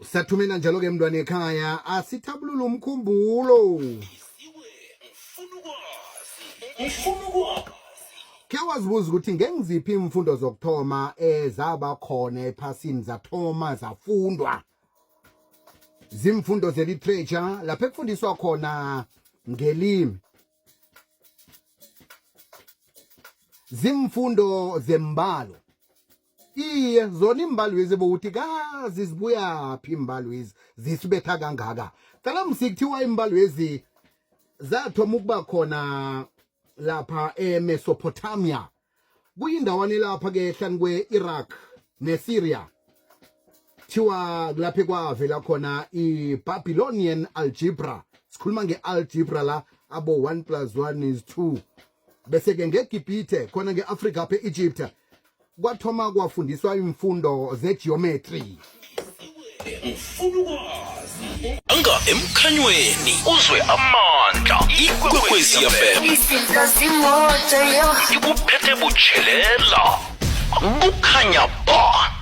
Sathumela njalo-ke mntwana ekhaya, asithabulula umkhumbulo. Khe wazibuza ukuthi ngengiziphi iimfundo zokuthoma ezaba khona ephasini, zathoma zafundwa? Zimfundo ze-literature, lapho ekufundiswa khona ngelimi. Zimfundo zembalo. Iye, zona iimbalwezi bowuthi kazi zibuyaphi iimbalwezi zisibetha kangaka. Cala msi kuthiwa iimbalwezi zathoma ukuba khona lapha eMesopotamia. Kuyindawana elapha ke hlanu kwe-Iraq neSyria. Kuthiwa kulapho kwavela khona i-Babylonian algebra. Sikhuluma nge-algebra la, abo 1 plus 1 is 2. Bese-ke ngeGibhithe khona nge-Afrika apha e-Egypt kwathoma kwafundiswa imfundo zegeometry. Ufuna ukwazi anga emkhanyweni uzwe amandla. Ikwekwezi FM Izinto zimoto yo. Ikuphethe butshelela, kukhanya ba.